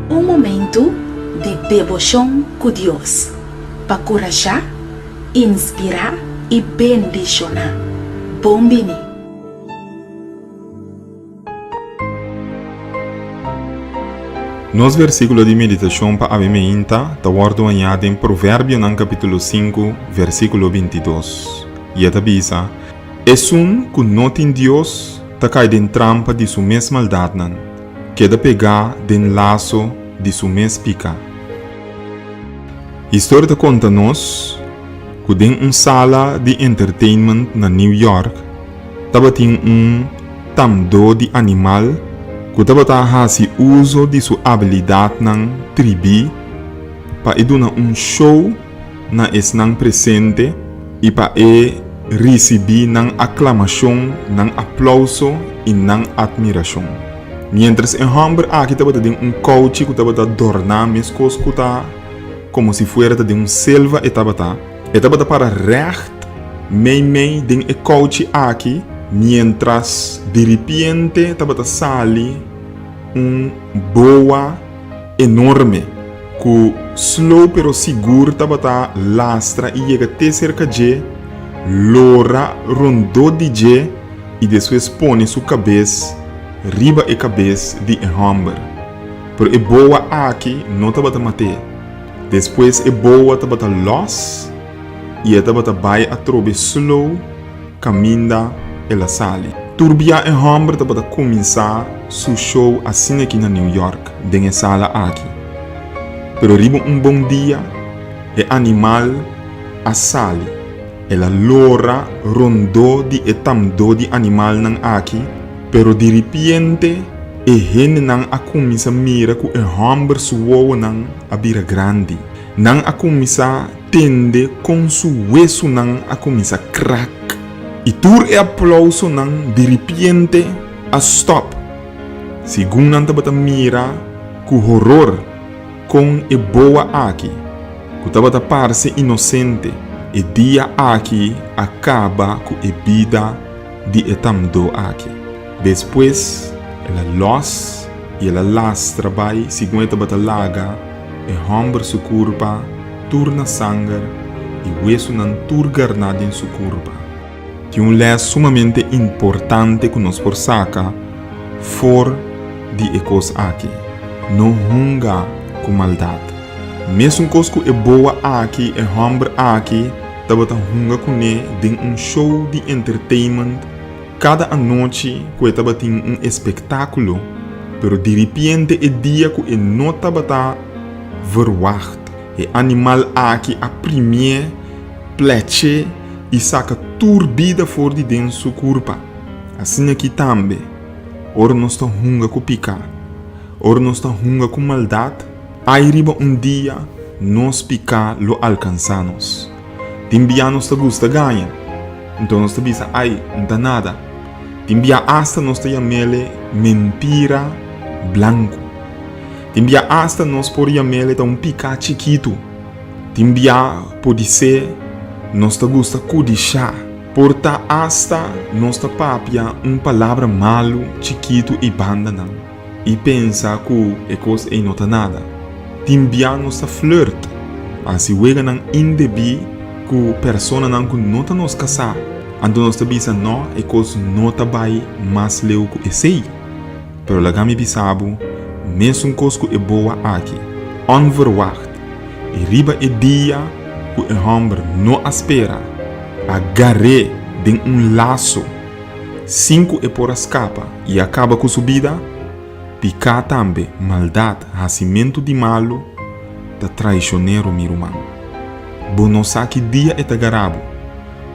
Un momentu di deboshon ku Dios pa kurashá, inspirá i bendishoná. Bon bini! Nos versíkulo di meditashon pa awe meinta ta wòrdu hañá den Proverbionan kapítulo sinku, versíkulo bintidos, i e ta bisa, Esun ku no tin Dios ta kai den trampa di su mes maldatnan, keda pegá den laso di su mes piká. Historia ta konta nos ku den un sala di entertainment na New York tabatin un tamdó di animal ku tabata hasi uso di su abilidatnan tribí pa e duna un show na esnan presente i pa e risibí nan aklamashon, nan aplouso i nan atmirashon. Miéntras e hòmber aki tabata den un kouchi ku tabata dòrná meskos ku ta komo si fuera ta den un selva e tabata, e tabata para règt meimei den e kouchi aki miéntras diripiente tabata sali un boa enorme ku slow pero sigur tabata lastra i yega te serka dje, lora rondó di dje i despues pone su kabes riba e kabes di e hòmber. Pero e boa aki no tabata mat'é. Despues e boa tabata lòs i e tabata bai atrobe slow Kaminda el a sali. Tur bia e hòmber tabata kuminsá su show asin'aki na New York, den e sala aki. Pero riba un bon dia, e animal a sali. El a lora rondó di e tamdó di animalnan aki, pero diripiente e hendenan a kuminsá mira ku e hòmber su wowonan a bira grandi. Nan a kuminsá Tende kon su wesunan a kuminsá krak i tur e aplousonan diripiente a stòp, segun nan tabata mira ku horor kon e boa aki, ku tabata parse inosente, e dia aki a kaba ku e bida di e tamdó aki. Despues el a lòs i el a lastra bai segun e tabata laga E hòmber su kurpa tur na sanger i wesunan tur garná den su kurpa. Tin un lès sumamente importante ku nos por saka for di e kos aki, No hunga ku maldat. Mesun kos ku e boa aki, e hòmber aki tabata hunga kuné den un show di entertainment Kada anochi ku e tabatin un espektákulo, pero diripiente e dia ku e no tabata verwagt, e animal aki a primié, plèch'é i saka tur bida for di den su kurpa. Asina aki tambe, ora nos ta hunga ku piká, ora nos ta hunga ku maldat, ai riba un dia nos piká lo alkansá nos. Tin bia nos ta gusta gaña, nton nos ta bisa, Ai, N ta nada. Tin bia asta nos ta yam'ele mentira blanku. Tin bia asta nos por yam'ele ta un piká chikitu. Tin bia podisé nos ta gusta kudishá. Por ta asta nos ta papia un palabra malu chikitu ei bandanan. I pensa ku e kos ei no ta nada. Tin bia nos ta flirt, hasi weganan indebí ku personanan ku no ta nos kasá, anto nos ta bisa no, e kos no ta bai mas leu ku esei. Pero laga mi bisa bo, mesun kos ku e boa aki, onverwacht, i riba e dia ku e hòmber no a spera, a gar'é den un laso. Sin ku e por a skapa i a kaba ku su bida, piká tambe, maldat, hasimentu di malu, ta traishonero, mi ruman. Bo no sa ki dia e ta gara bo.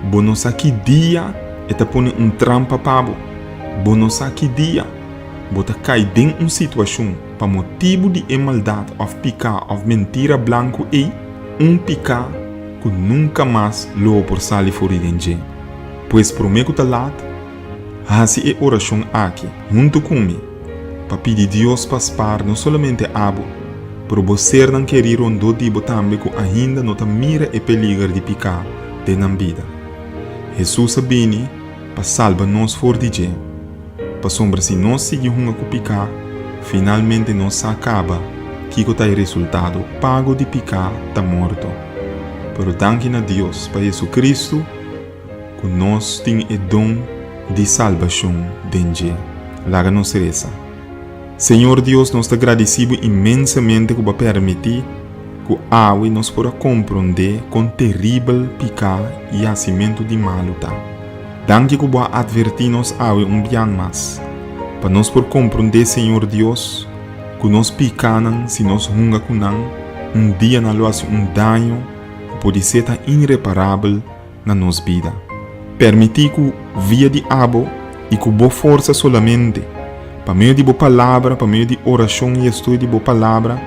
Bo no sa ki dia e ta pone un trampa pa bo. Bo no sa ki dia bo ta kai den un situashon pa motibu di e maldat òf piká òf mentira blanku ei, un piká ku nunka mas lo bo por sali for di den dje. Pues promé ku ta lat, hasi e orashon aki huntu ku mi pa pidi Dios pa spar no solamente abo, pero bo sernan kerí rondó di bo tambe ku ainda no ta mira e peliger di piká den nan bida. Hesus a bini. pa salba nos for di dje. Pasobra si nos sigui hunga ku piká, finalmente nos sa kaba kiko ta e resultado, pago di piká ta morto. Pero danki na Dios pa JesuCristu ku nos tin e don di salbashon den dje. Laga nos resa. Señor Dios, nos ta gradisí bo inmensamente ku bo a permití ku awe nos por a komprondé kon teribel piká i hasimentu di malu ta. Danki ku bo a atvertí nos awe un bian mas, pa nos por komprondé, Señor Dios, ku nos pikánan, si nos hunga ku nan, un dia nan lo hasi un daño ku podisé ta inreparabel na nos bida. Permití ku via di abo i ku bo forsa solamente, pa medio di bo Palabra, pa medio di orashon i estudio di bo Palabra,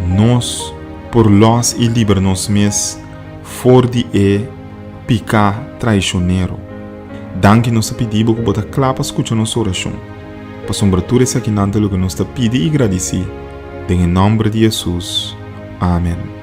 nos por lòs i libra nos mes for di e piká traishonero. Danki nos ta pidi bo ku bo ta kla pa skucha nos orashon, pasobra tur esakinan ta loke nos ta pidi i gradisí den e nòmber di Hesus. Amen.